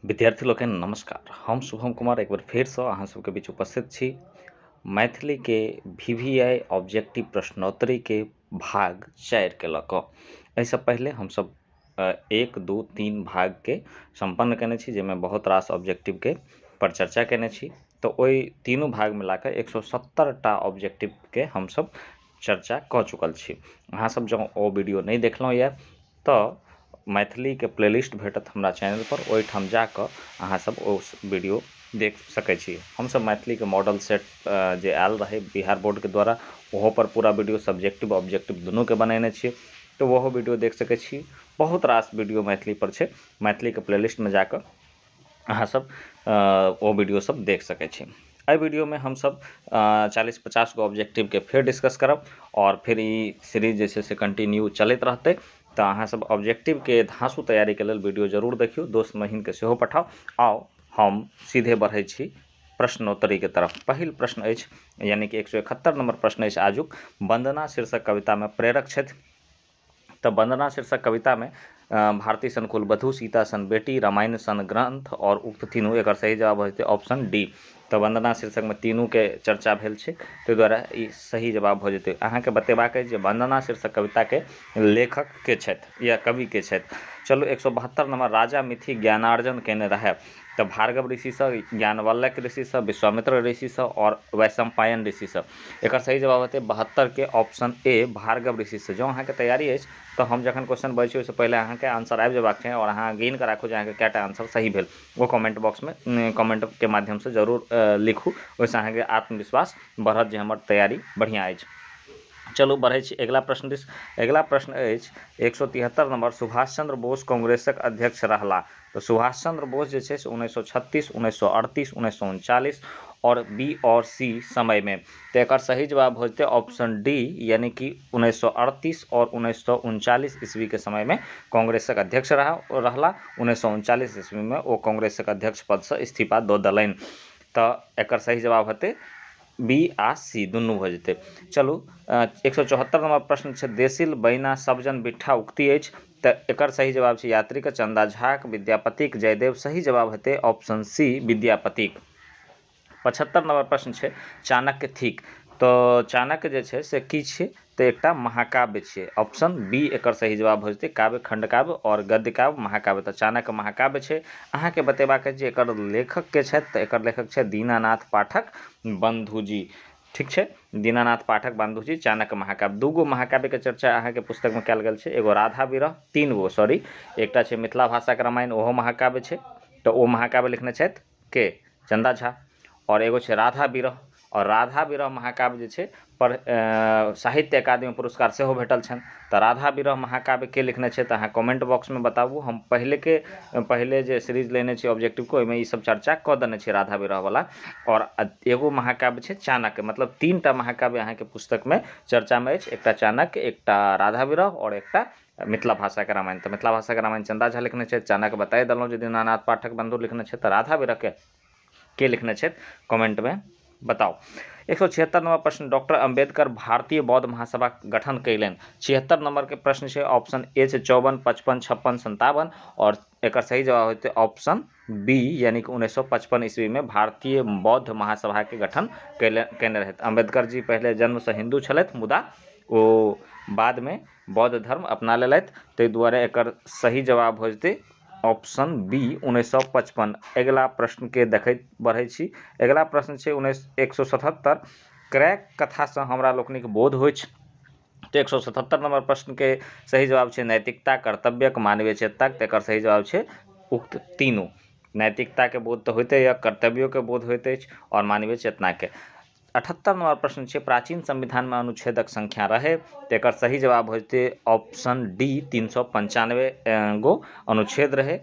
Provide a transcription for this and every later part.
विद्यार्थी लोकनि नमस्कार। हम शुभम कुमार एक बेर फेरसँ अहाँ सबके बीच उपस्थित छी मैथिलीके VVI objective प्रश्नोत्तरीके भाग 4 के लऽ कऽ। एहिसँ पहिले हमसब 1 2 3 भागके सम्पन्न केने छी, जाहिमे बहुत रास ऑब्जेक्टिवके पर चर्चा केने छी। तऽ ओहि तीनू भाग मिलाकऽ 170 टा ऑब्जेक्टिवके हमसब चर्चा कऽ चुकल छी। अहाँ सब जँ ओ वीडियो नहि देखलहुँ यऽ तऽ मैथिलीके प्लेलिस्ट भेटत हमरा चैनल पर, ओहिठाम जाकऽ अहाँ सब ओ वीडियो देख सकै छी। हमसब मैथिलीके मॉडल सेट जे आयल रहै बिहार बोर्डके द्वारा, ओहो पर पूरा वीडियो सब्जेक्टिव ऑब्जेक्टिव दुनूके बनेने छियै, तऽ ओहो वीडियो देख सकै छी। बहुत रास वीडियो मैथिली पर छै, मैथिलीके प्लेलिस्टमे जाकऽ अहाँ सब ओ वीडियो सब देख सकै छी। एहि वीडियोमे हमसब 40-50 गो ऑब्जेक्टिवके फेर डिस्कस करब और फिर ई सीरीज जे छै से कंटिन्यू चलैत रहतै। तऽ अहाँ सब ऑब्जेक्टिवके धाँसू तैयारीके लेल वीडियो जरूर देखियौ, दोस्त महीनके सेहो पठाउ। आउ हम सीधे बढ़ै छी प्रश्नोत्तरीके तरफ। पहिल प्रश्न अछि, यानी कि 171 नंबर प्रश्न अछि आजुक, वंदना शीर्षक कवितामे प्रेरक छथि। तऽ वंदना शीर्षक कवितामे भारती सन कुलवधू, सीता सन बेटी, रामायण सन ग्रंथ और उक्त तीनू। एकर सही जवाब हो जेतै ऑप्शन डी। तऽ वंदना शीर्षकमे तीनूके चर्चा भेल छै, ताहि दुआरे ई सही जवाब भऽ जेतै। अहाँके बतेबाक अछि जे वंदना शीर्षक कविताके लेखक के छथि या कवि के छथि। चलू 172 नंबर, राजा मिथि ज्ञानार्जन केने रहै। तऽ भार्गव ऋषिसँ, ज्ञानवल्लक ऋषिसँ, विश्वामित्र ऋषिसँ और वैशम्पायन ऋषिसँ। एकर सही जवाब हेतै 72 के ऑप्शन ए, भार्गव ऋषिसँ। जँ अहाँके तैयारी अछि तऽ हम जखन क्वेश्चन बजै छी ओहिसँ पहिले अहाँके आंसर आबि जेबाक चाही और अहाँ गिन कऽ राखू जे अहाँके कएटा आंसर सही भेल। ओ कमेंट बॉक्समे कमेंटके माध्यमसँ जरूर लिखू, ओहिसँ अहाँके आत्मविश्वास बढ़त जे हमर तैयारी बढ़िआँ अछि। चलू बढ़ै छी अगिला प्रश्न दिस। अगिला प्रश्न अछि 173 नंबर, सुभाष चंद्र बोस कांग्रेसक अध्यक्ष रहला। तऽ सुभाष चंद्र बोस जे छै से 1936, 1938, 1939 और बी और सी समय में। तऽ एकर सही जवाब हो जेतै ऑप्शन डी, यानी कि 1938 और 1939 ईस्वी के समय में कांग्रेसक अध्यक्ष रहला। 1939 ईस्वी में ओ कांग्रेसक अध्यक्ष पदसँ इस्तीफा दऽ देलनि। तऽ एकर सही जवाब हेतै बी आ सी दुनू भऽ जेतै। चलू 174 नंबर प्रश्न छै, देसिल बैना सबजन बिट्ठा उक्ति अछि। तऽ एकर सही जवाब छै यात्रीक, चंदा झाक, विद्यापतिक, जयदेव। सही जवाब हेतै ऑप्शन सी, विद्यापतिक। 75 नंबर प्रश्न छै, चाणक्य थिक। तऽ चाणक्य जे छै से की छियै? तऽ एकटा महाकाव्य छियै। ऑप्शन बी एकर सही जवाब भऽ जेतै। काव्य, खंडकाव्य और गद्यकाव्य, महाकाव्य। तऽ चाणक्य महाकाव्य छै। अहाँके बतेबाक अछि जे एकर लेखक के छथि। तऽ एकर लेखक छथि दीनानाथ पाठक बंधुजी। ठीक छै, दीनानाथ पाठक बंधुजी, चाणक्य महाकाव्य। दूगो महाकाव्यके चर्चा अहाँके पुस्तकमे कयल गेल छै, एगो राधा विरह, तीन गो सॉरी, एकटा छै मिथिला भाषाके रामायण, ओहो महाकाव्य छै, तऽ ओ महाकाव्य लिखने छथि के? चंदा झा। और एगो छै राधा विरह, और राधा विरह महाकाव्य जे छै पर साहित्य अकादमी पुरस्कार सेहो भेटल छनि। तऽ राधा विरह महाकाव्य के लिखने छै? तऽ अहाँ कमेंट बॉक्समे बताबू। हम पहिले जे सीरीज लेने छी ऑब्जेक्टिवके, ओहिमे ई सब चर्चा कऽ देने छी राधा विरहवला। और एगो महाकाव्य छै चाणक्य, मतलब 3 टा महाकाव्य अहाँके पुस्तकमे चर्चामे अछि, एकटा चाणक्य, एकटा राधा विरह और एकटा मिथिला भाषाके रामायण। तऽ मिथिला भाषाके रामायण चंदा झा लिखने छै, चाणक्य बताए देलहुँ जे दीनानाथ पाठक बंधु लिखने छै। तऽ राधा विरहके के लिखने छथि? कमेंटमे बताउ। 176 नंबर प्रश्न, डॉक्टर अंबेडकर भारतीय बौद्ध महासभा गठन कयलनि। 76 नंबर के प्रश्न छै, ऑप्शन ए छै 54, 55, 56, 57 और एकर सही जवाब होतै ऑप्शन बी, यानी कि 1955 ईस्वी में भारतीय बौद्ध महासभा के गठन केने रहथि। अंबेडकर जी पहिले जन्मसँ हिंदू छलथि, मुदा ओ बादमे बौद्ध धर्म अपना लेलथि, ताहि दुआरे एकर सही जवाब हो जेतै ऑप्शन बी 1955। अगिला प्रश्न के देखैत बढ़ै छी। अगिला प्रश्न छै 177, क्रैक कथासँ हमरा लोकनिक बोध होइछ। तऽ 177 नंबर प्रश्न के सही जवाब छै नैतिकता, कर्तव्यक, मानवीय चेतनाक। तऽ एकर सही जवाब छै उक्त तीनू। नैतिकताके बोध तऽ होइते यऽ, कर्तव्योके बोध होइत अछि और मानवीय चेतनाके। 78 नंबर प्रश्न छै, प्राचीन संविधानमे अनुच्छेदक संख्या रहै। तऽ एकर सही जवाब हो जेतै ऑप्शन डी, 395 गो अनुच्छेद रहै,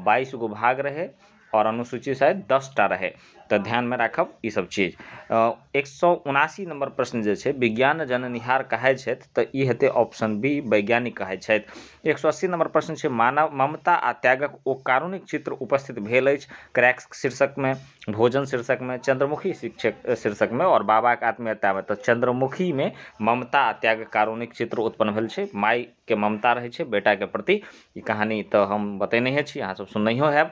22 गो भाग रहै और अनुसूची शायद 10 टा रहै। तऽ ध्यानमे राखब ई सब चीज। 179 नंबर प्रश्न जे छै, विज्ञान जननिहार कहै छथि। तऽ ई हेतै ऑप्शन बी, वैज्ञानिक कहै छथि। 180 नंबर प्रश्न छै, मानव ममता आ त्यागक ओ कारुणिक चित्र उपस्थित भेल अछि क्रैक्स शीर्षकमे, भोजन शीर्षकमे, चंद्रमुखी शिक्षक शीर्षकमे और बाबाक आत्मीयतामे। तऽ चंद्रमुखीमे ममता आ त्याग कारुणिक चित्र उत्पन्न भेल छै। मायके ममता रहै छै बेटाके प्रति, ई कहानी तऽ हम बतेनहे छी, अहाँ सब सुननहियो हैब।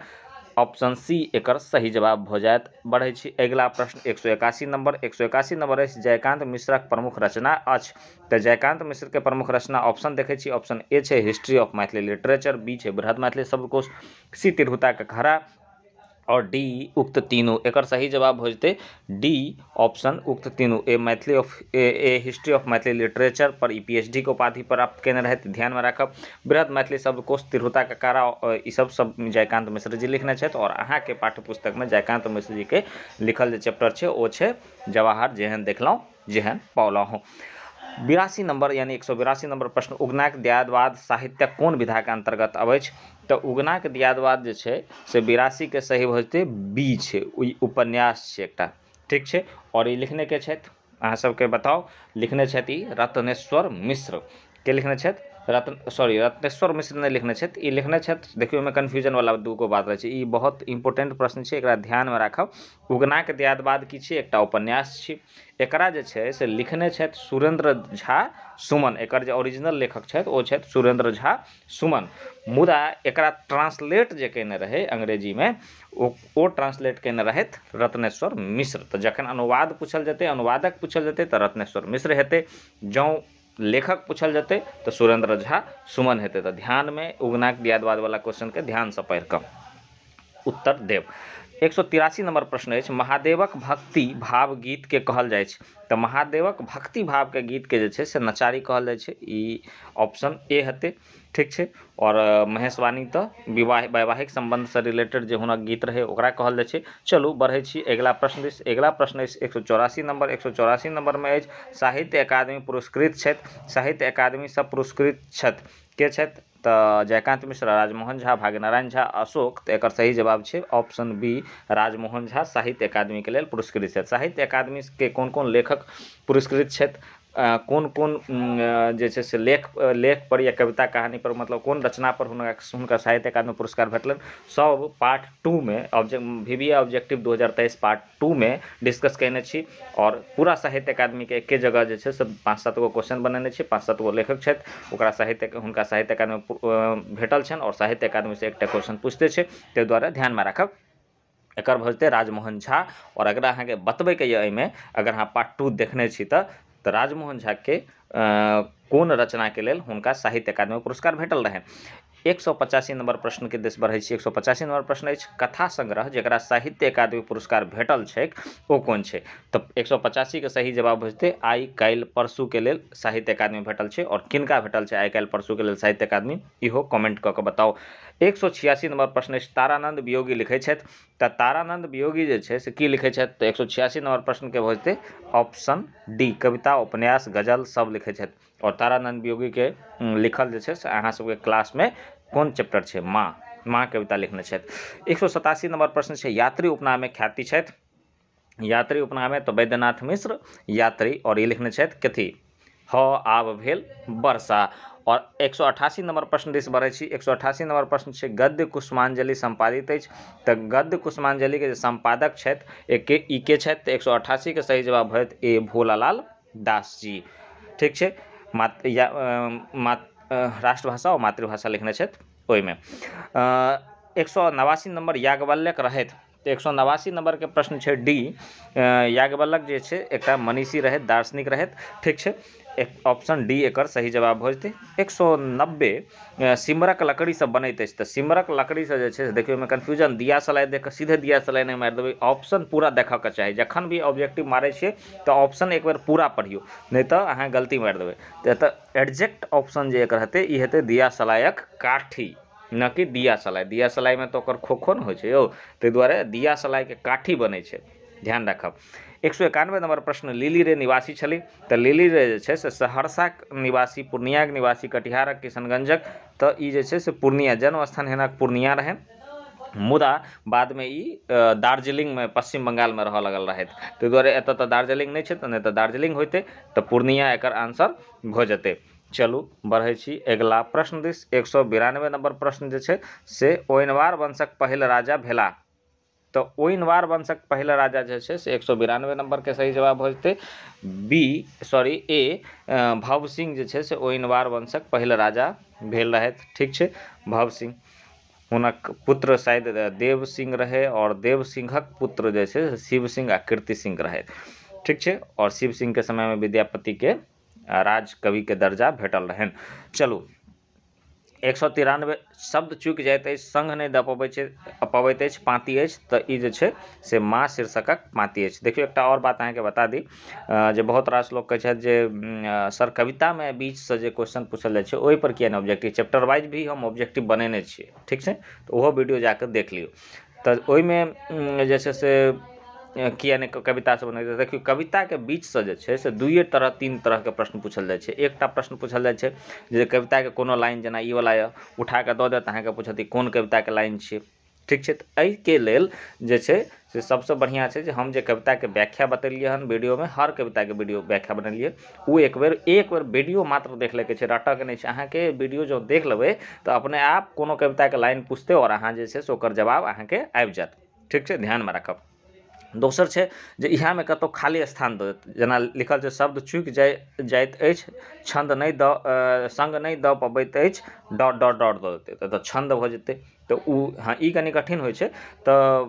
ऑप्शन सी एकर सही जवाब भऽ जायत। बढ़ै छी अगिला प्रश्न 181 नंबर। 181 नंबर अछि जयकांत मिश्रक प्रमुख रचना अछि। तऽ जयकांत मिश्र के प्रमुख रचना ऑप्शन देखै छी। ऑप्शन ए छै history of Maithili literature, B छै बृहद मैथिली शब्दकोश, सी तिरहुता ककहरा और डी उक्त तीनू। एकर सही जवाब भऽ जेतै डी ऑप्शन उक्त तीनू। A Maithili of a history of Maithili literature per E PhD के उपाधि प्राप्त केने रहथि, ध्यानमे राखब। बृहद मैथिली शब्दकोश, तिरहुता ककारा, ई सब सब जयकांत मिश्र जी लिखने छथि और अहाँके पाठ्य पुस्तकमे जयकांत मिश्र जी के लिखल जे चैप्टर छै ओ छै जवाहर जेहन देखलहुँ जेहन पौलहुँ। 82 नंबर यानी 182 नंबर प्रश्न, उगनाक दियादवाद साहित्यक कोन विधाके अंतर्गत अबै छै? तऽ उगनाक दियादवाद जे छै से 82 के सही भऽ जेतै बी छै, ई उपन्यास छै एकटा, ठीक छै। और ई लिखने के छथि अहाँ सबके बताउ, लिखने छथि ई रत्नेश्वर मिश्र। के लिखने छथि? रत्नेश्वर मिश्र नहि लिखने छथि, ई लिखने छथि। देखियौ ओहिमे कन्फ्यूजन वाला दूगो बात रहै छै, ई बहुत इम्पोर्टेंट प्रश्न छै, एकरा ध्यानमे राखब। उगनाक दियादवाद की छै? एकटा उपन्यास छी। एकरा जे छै से लिखने छथि सुरेंद्र झा सुमन। एकर जे ओरिजिनल लेखक छथि ओ छथि सुरेंद्र झा सुमन, मुदा एकरा ट्रांसलेट जे केने रहै अंग्रेजीमे ओ ट्रांसलेट केने रहथि रत्नेश्वर मिश्र। तऽ जखन अनुवाद पूछल जेतै, अनुवादक पूछल जेतै तऽ रत्नेश्वर मिश्र हेतै, जँ लेखक पूछल जेतै तऽ सुरेंद्र झा सुमन हेतै। तऽ ध्यानमे उगनाक दियादवाद वाला क्वेश्चनके ध्यानसँ पढ़ि कऽ उत्तर देब। 183 नंबर प्रश्न अछि, महादेवक भक्ति भाव गीत के कहल जाइ छै? तऽ महादेवक भक्ति भाव के गीत के जे छै से नचारी कहल जाइ छै, ई ऑप्शन ए हेतै, ठीक छै। और महेशवाणी तऽ विवाह वैवाहिक संबंधसँ रिलेटेड जे हुनक गीत रहै ओकरा कहल जाइ छै। चलू बढ़ै छी अगिला प्रश्न दिस। अगिला प्रश्न अछि 184 नंबर। 184 नंबरमे अछि साहित्य अकादमी पुरस्कृत छथि। साहित्य अकादमी सब पुरस्कृत छथि, के छथि? तऽ जयकांत मिश्र, राजमोहन झा, भाग्यनारायण झा, अशोक। तऽ एकर सही जवाब छै ऑप्शन बी राजमोहन झा साहित्य अकादमी के लेल पुरस्कृत छथि। साहित्य अकादमी के कोन कोन लेखक पुरस्कृत छथि, कोन कोन जे छै से लेख लेख पर या कविता कहानी पर, मतलब कोन रचना पर हुनका साहित्य अकादमी पुरस्कार भेटलनि, सब पार्ट 2 में वीवीआई ऑब्जेक्टिव 2023 पार्ट 2 में डिस्कस केने छी। और पूरा साहित्य अकादमी के एके जगह जे छै से 5-7 गो क्वेश्चन बनेने छी, 5-7 गो लेखक छथि, ओकरा साहित्य हुनका साहित्य अकादमी भेटल छनि और साहित्य अकादमी से एकटा क्वेश्चन पूछते छै, ताहि दुआरे ध्यानमे राखब। एकर भऽ जेतै राजमोहन झा। और अगर अहाँके बतबैके यऽ एहिमे, अगर अहाँ पार्ट 2 देखने छी तऽ राजमोहन झा के कोन रचना के लेल हुनका साहित्य अकादमी पुरस्कार भेटल रहनि। 185 नंबर प्रश्न के दिस बढ़ै छी। 185 नंबर प्रश्न अछि कथा संग्रह जकरा साहित्य अकादमी पुरस्कार भेटल छै ओ कोन छै? तऽ 185 के सही जवाब भऽ जेतै आइ काल्हि परसू के लेल साहित्य अकादमी भेटल छै। और किनका भेटल छै आइ काल्हि परसू के लेल साहित्य अकादमी, इहो कमेंट कऽ के बताउ। 186 नंबर प्रश्न अछि तारानंद वियोगी लिखै छथि। तऽ तारानंद वियोगी जे छै से की लिखै छथि? तऽ 186 नंबर प्रश्न के भऽ जेतै ऑप्शन डी कविता, उपन्यास, गजल सब लिखै छथि। और तारानंद वियोगी के लिखल जे छै से अहाँ सबके क्लासमे कोन चैप्टर छै? माँ कविता लिखने छथि। 187 नंबर प्रश्न छै यात्री उपनाममे ख्याति छथि। यात्री उपनाममे तऽ वैद्यनाथ मिश्र यात्री, और ई लिखने छथि कथी? ह आब भेल वर्षा। और 188 नंबर प्रश्न दिस बढ़ै छी। 188 नंबर प्रश्न छै गद्य कुसुमांजलि संपादित अछि। तऽ गद्य कुसुमांजलि के जे संपादक छथि ई के छथि? तऽ 188 के सही जवाब होयत ए भोलालाल दास जी, ठीक छै। राष्ट्रभाषा और मातृभाषा लिखने छथि ओहिमे। 189 नंबर याज्ञवल्क्य रहथि। तऽ 189 नंबर के प्रश्न छै डी याज्ञवल्क्य जे छै एकटा मनीषी रहथि, दार्शनिक रहथि, ठीक छै। एक ऑप्शन डी एकर सही जवाब भऽ जेतै। 190 सिमरक लकड़ीसँ बनैत अछि। तऽ सिमरक लकड़ीसँ जे छै से देखियौ ओहिमे कन्फ्यूजन, दिया सलाइ देख कऽ सीधे दिया सलाइ नहि मारि देबै, ऑप्शन पूरा देखऽके चाही। जखन भी ऑब्जेक्टिव मारै छियै तऽ ऑप्शन एक बेर पूरा पढ़ियौ, नहि तऽ अहाँ गलती मारि देबै। तऽ एतऽ एग्जैक्ट ऑप्शन जे एकर हेतै ई हेतै दिया सलाइक काठी, न कि दिया सलाइ। दिया सलाइमे तऽ ओकर खोखो ने होइ छै यौ, ताहि दुआरे दिया सलाइके काठी बनै छै, ध्यान राखब। 191 नंबर प्रश्न लिली रे निवासी छली। तऽ लिली रे जे छै से सहरसाक निवासी, पूर्णियाक निवासी, कटिहारक, किशनगंजक। तऽ ई जे छै से पूर्णिया, जन्म स्थान हिनक पूर्णिया रहनि, मुदा बादमे ई दार्जिलिंगमे पश्चिम बंगालमे रहऽ लगल रहथि, ताहि दुआरे एतऽ तऽ दार्जिलिंग नहि छै, तऽ नहि तऽ दार्जिलिंग होइतै, तऽ पूर्णिया एकर आंसर भऽ जेतै। चलू बढ़ै छी अगिला प्रश्न दिस। 192 नंबर प्रश्न जे छै से ओइनवार वंशक पहिल राजा भेला। तऽ ओइनवार वंशक पहिल राजा जे छै से 192 नंबर के सही जवाब भऽ जेतै ए भव सिंह जे छै से ओइनवार वंशक पहिल राजा भेल रहथि, ठीक छै, भव सिंह। हुनक पुत्र शायद देव सिंह रहै आओर देव सिंहक पुत्र जे छै शिव सिंह आ कीर्ति सिंह रहै। ठीक छै, आओर शिव सिंह के समय में विद्यापति के राजकवि के दर्जा भेटल रहनि। चलू 193 शब्द चूकि जाइत अछि, संग नहि दऽ पबै छै पबैत अछि, पाँति अछि, तऽ ई जे छै से माँ शीर्षकक पाँति अछि। देखियौ एकटा आओर बात अहाँके बता दी जे बहुत रास लोक कहै छथि जे सर कवितामे बीचसँ जे क्वेश्चन पूछल जाइ छै ओहिपर किए नहि ऑब्जेक्टिव, चैप्टर वाइज भी हम ऑब्जेक्टिव बनेने छियै। ठीक छै, तऽ ओहो वीडियो जाकऽ देख लियौ। तऽ ओहिमे जे छै से किए नहि कविता सब बनेबै। देखियौ कविताके बीचसँ जे छै से दुइए तरह तीन तरहके प्रश्न पूछल जाइ छै। एकटा प्रश्न पूछल जाइ छै जे कविताके कोनो लाइन जेना ई वला यऽ उठा कऽ दऽ देत, अहाँके पूछत ई कोन कविताके लाइन छियै। ठीक छै, तऽ एहिके लेल जे छै से सबसँ बढ़िआँ छै जे हम जे कविताके व्याख्या बतेलियै हन वीडियोमे, हर कविताके वीडियो व्याख्या बनेलियै, ओ एक बेर वीडियो मात्र देख लैके छै, रटऽके नहि छै। अहाँके वीडियो जँ देख लेबै तऽ अपने आप कोनो कविताके लाइन पूछतै आओर अहाँ जे छै से ओकर जवाब अहाँके आबि जायत। ठीक छै, ध्यानमे राखब। दोसर छै जे इएहमे कतहु खाली स्थान दऽ देत, जेना लिखल छै शब्द चूकि जाइत अछि, छन्द नहि दऽ संग नहि दऽ पबैत अछि, डॉट डॉट डॉट दऽ देतै तऽ छन्द भऽ जेतै। तऽ ओ हँ ई कनि कठिन होइ छै। तऽ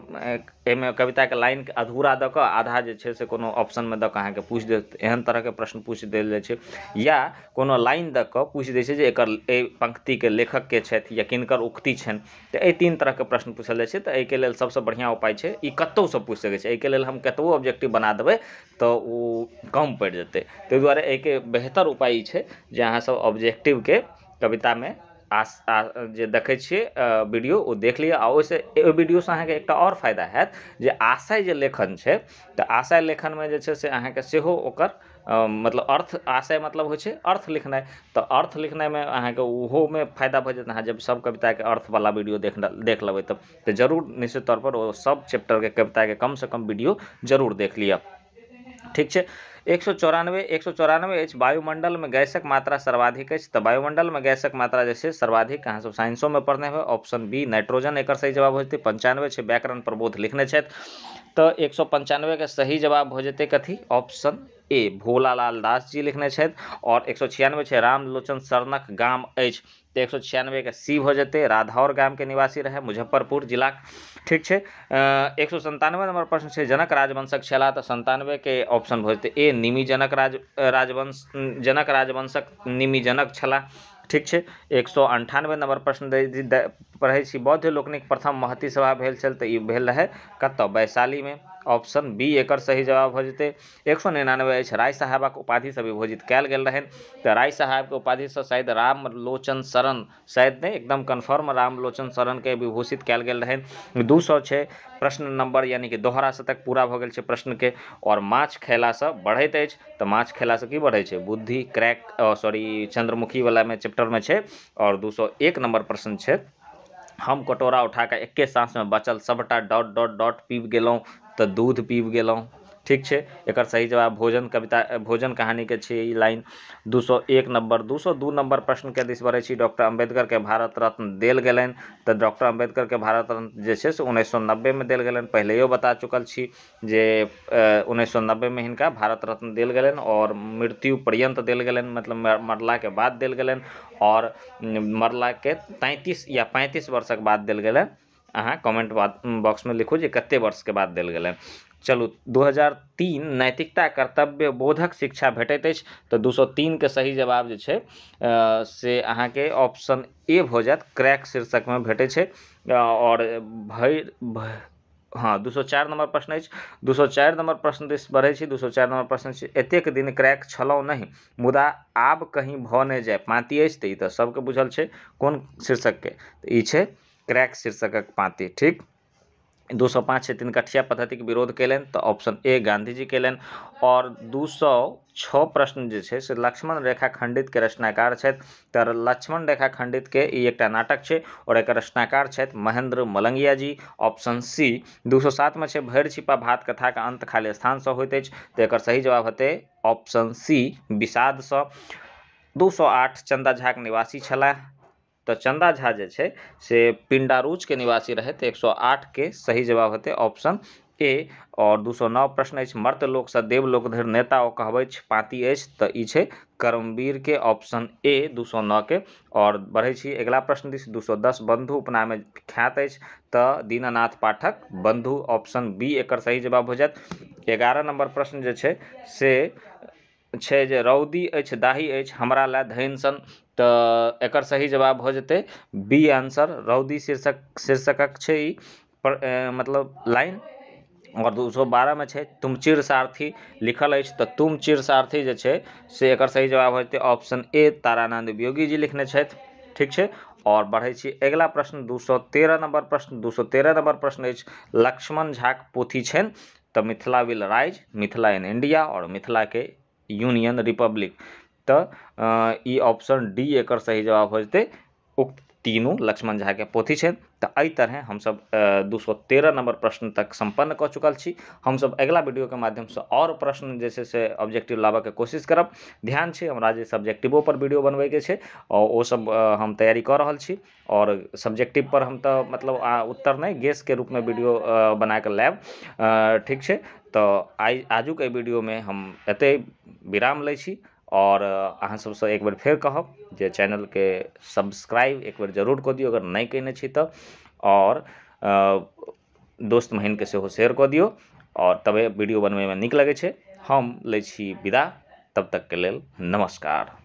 एहिमे कविताके लाइनके अधूरा दऽ कऽ आधा जे छै से कोनो ऑप्शनमे दऽ कऽ अहाँके पूछि देत, एहन तरहके प्रश्न पूछि देल जाइ छै। या कोनो लाइन दऽ कऽ पूछि दै छै जे एकर एहि पंक्तिके लेखकके छथि या किनकर उक्ति छनि। तऽ एहि तीन तरहके प्रश्न पूछल जाइ छै। तऽ एहिके लेल सबसँ बढ़िआँ उपाय छै, ई कतहुसँ पूछि सकै छै, एहिके लेल हम कतबो ऑब्जेक्टिव बना देबै तऽ ओ कम पड़ि जेतै। ताहि दुआरे एहिके बेहतर उपाय ई छै जे अहाँसब ऑब्जेक्टिवके कवितामे जे देखै छियै वीडियो ओ देख लिअ। आ ओहिसँ ओहि वीडियोसँ अहाँके एकटा आओर फायदा हैत जे आशय जे लेखन छै तऽ आशय लेखनमे जे छै से अहाँके सेहो ओकर मतलब अर्थ, आशय मतलब होइ छै अर्थ लिखनाइ, तऽ अर्थ लिखनाइमे अहाँके ओहोमे फायदा भऽ जायत। अहाँ जब सब कविताके अर्थवला वीडियो देख लेबै तऽ जरूर निश्चित तौरपर ओ सब चैप्टरके कविताके कमसँ कम वीडियो जरूर देख लिअ। ठीक छै, 194 अछि वायुमंडलमे गैसक मात्रा सर्वाधिक अछि। तऽ वायुमंडलमे गैसक मात्रा जे छै सर्वाधिक अहाँ सब साइंसोमे पढ़ने हेबै, ऑप्शन बी नाइट्रोजन एकर सही जवाब हो जेतै। 95 छै व्याकरण प्रबोध लिखने छथि, तऽ 195 के सही जवाब हो जेतै कथी, ऑप्शन ए भोलालाल दास जी लिखने छथि। और 196 छै रामलोचन शरणक गाम अछि, तऽ 196 के सी भऽ जेतै, राधौर गामके निवासी रहै, मुजफ्फरपुर जिलाक। ठीक छै, 197 नंबर प्रश्न छै जनक राजवंशक छलाह, तऽ 97 के ऑप्शन भऽ जेतै ए निमि जनक राजवंश, जनक राजवंशक निमि जनक छलाह। ठीक छै, 198 नंबर प्रश्न पढ़ै छी, बौद्ध लोकनिक प्रथम महती सभा भेल छल, तऽ ई भेल रहै कतऽ, वैशालीमे, ऑप्शन बी एकर सही जवाब भऽ जेतै। 199 अछि राय साहेबक उपाधिसँ विभूषित कयल गेल रहनि, तऽ राय साहेबके उपाधिसँ शायद रामलोचन शरण, शायद नहि एकदम कन्फर्म रामलोचन शरणके विभूषित कयल गेल रहनि। 200 छै प्रश्न नंबर, यानी कि दोहरा शतक पूरा भऽ गेल छै प्रश्नके। और माछ खेलासँ बढ़ैत अछि, तऽ माछ खेलासँ की बढ़ै छै, बुद्धि, क्रैक सॉरी चंद्रमुखी वलामे चैप्टरमे छै। और 201 नंबर प्रश्न छै हम कटोरा उठा कऽ एके साँसमे बचल सबटा डॉट डॉट डॉट पीब गेलहुँ, तऽ दूध पीब गेलहुँ। ठीक छै, एकर सही जवाब भोजन कविता, भोजन कहानीके छै ई लाइन। 201 नंबर। 202 नंबर प्रश्न के दिस बढ़ै छी, डॉक्टर अम्बेडकर के भारत रत्न देल गेलनि, तऽ डॉक्टर अम्बेडकर के भारत रत्न जे छै से 1990 मे देल गेलनि। पहिलेयो बता चुकल छी जे 1990 मे हिनका भारत रत्न देल गेलनि और मृत्यु पर्यंत देल गेलनि, मतलब मरला के बाद देल गेलनि और मरला के 33 या 35 वर्षक बाद देल गेलनि। अहाँ कमेंट बॉक्समे लिखू जे कते वर्षके बाद देल गेलनि। चलू 2003 नैतिकता कर्तव्य बोधक शिक्षा भेटैत अछि, तऽ 203 के सही जवाब जे छै से अहाँके ऑप्शन ए भऽ जायत, क्रैक शीर्षकमे भेटै छै। और हँ 204 नंबर प्रश्न अछि। 204 नंबर प्रश्न दिस बढ़ै छी। 204 नंबर प्रश्न छै एतेक दिन क्रैक छलहुँ नहि मुदा आब कहीं भऽ नहि जाय, पाँति अछि, तऽ ई तऽ सबके बुझल छै कोन शीर्षकके, तऽ ई छै क्रैक शीर्षकक पाँति। ठीक, 205 छै तिनकठिया पद्धतिके विरोध कयलनि, तऽ ऑप्शन ए गांधी जी कयलनि। और 206 प्रश्न जे छै से लक्ष्मण रेखा खंडित के रचनाकार छथि, तऽ लक्ष्मण रेखा खंडित के ई एकटा नाटक छै और एकर रचनाकार छथि महेंद्र मलंगिया जी, ऑप्शन सी। 207 में छै भरि छिपा भात कथा के अंत खाली स्थानसँ होइत अछि, तऽ एकर सही जवाब हेतै ऑप्शन सी विषादसँ। 208 चंदा झाक निवासी छलाह, तऽ चंदा झा जे छै से पिंडारूच के निवासी रहै, तऽ 108 के सही जवाब हेतै ऑप्शन ए। आओर 209 प्रश्न अछि, मर्त्यलोकसँ देवलोक धरि नेता ओ कहबैछ पाँति अछि, तऽ ई छै कर्मवीर के, ऑप्शन ए 209 के। आओर बढ़ै छी अगिला प्रश्न दिस। 210 बंधु उपनामे ख्यात अछि, तऽ दीनानाथ पाठक बंधु, ऑप्शन बी एकर सही जवाब हो जायत। 11 नंबर प्रश्न जे छै से छै जे रौदी अछि दाही अछि हमरा लए धनि सन, तऽ एकर सही जवाब भऽ जेतै बी आंसर। रौदी शीर्षकक छै ई मतलब लाइन। आओर 212 मे छै तुम चिर सारथी लिखल अछि, तऽ तुम चिर सारथी जे छै से एकर सही जवाब हो जेतै ऑप्शन ए, तारानंद वियोगी जी लिखने छथि। ठीक छै, आओर बढ़ै छी अगिला प्रश्न 213 नंबर प्रश्न। 213 नंबर प्रश्न अछि, लक्ष्मण झाक पोथी छनि, तऽ Mithila will rise, Mithila in India आओर मिथिला के यूनियन रिपब्लिक, तऽ ई ऑप्शन डी एकर सही जवाब हो जेतै। उक्त तीनू लक्ष्मण झा के पोथी छनि। तऽ एहि तरहे हमसब 213 नंबर प्रश्न तक सम्पन्न कऽ चुकल छी। हमसब अगिला वीडियो के माध्यमसँ आओर प्रश्न जे छै से ऑब्जेक्टिव लाबऽके कोशिश करब। ध्यान छै हमरा जे सब्जेक्टिवो पर वीडियो बनबैके छै आओर ओ सब हम तैयारी कऽ रहल छी। आओर सब्जेक्टिव पर हम तऽ मतलब उत्तर नहि, गेस के रूपमे वीडियो बना कऽ लायब। ठीक छै, तऽ आजुक एहि वीडियोमे हम एतै विराम लै छी। आओर अहाँ सबसँ एक बेर फेर कहब जे चैनलके सब्सक्राइब एक बेर जरूर कऽ दियौ अगर नहि कयने छी तऽ, आओर दोस्त महीनके सेहो शेयर कऽ दियौ, आओर तबे वीडियो बनबैमे नीक लगै छै। हम लै छी विदा, तब तकके लेल नमस्कार।